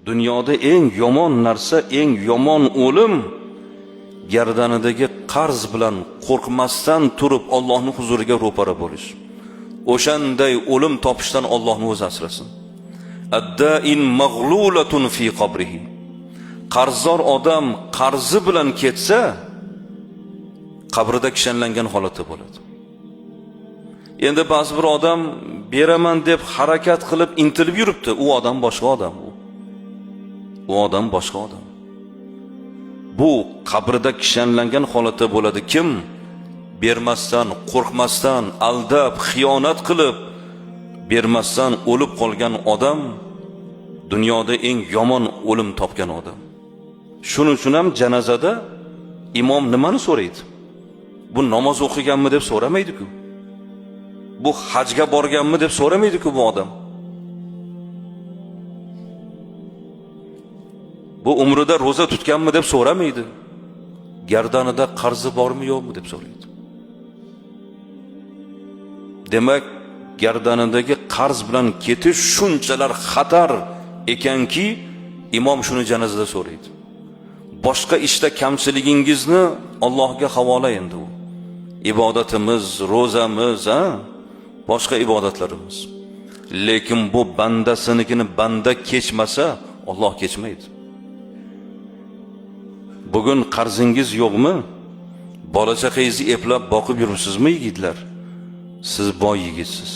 Dunyoda eng yomon narsa, eng yomon o'lim gardanidagi qarz bilan qo'rqmasdan turib Allohning huzuriga ro'para bo'lish. O'shanday o'lim topishdan Allohni o'zi asrasin. Ad-da'in mag'lulatun fi qabrihi. Qarzdor odam qarzi bilan ketsa, qabrida kishanlangan holatda bo'ladi. Endi ba'zi bir odam beraman deb harakat qilib intilib yuribdi, u odam boshqa odam u. U odam boshqa odam. Bu qabrida kishanlangan holatda bo'ladi. Kim bermasdan, qo'rqmasdan, aldab, xiyonat qilib bermasdan o'lib qolgan odam dunyoda eng yomon o'lim topgan odam. Shuning uchun ham janozada imom nimani so'raydi? Bu namoz o'qiganmi deb so'ramaydi-ku. Bu hajga borganmi deb so'ramaydi-ku bu odam. Bu umrida ro'za tutganmi deb so'ramaydi. Gardanida qarzi bormi yo'qmi deb so'raydi. Demak, gardanidagi qarz bilan ketish shunchalar xatar ekanki, imom shuni janozada so'raydi. Boshqa ishda kamchiligingizni Allohga havola endi u. Ibodatimiz, ro'zamiz, ha? Boshqa ibodatlarimiz. Lekin bu bandasinikini banda kechmasa, Alloh kechmaydi. Bugun qarzingiz yo'qmi? Bola chaqangizni eplab boqib yuribsizmi, yigitlar? Siz boy yigitsiz.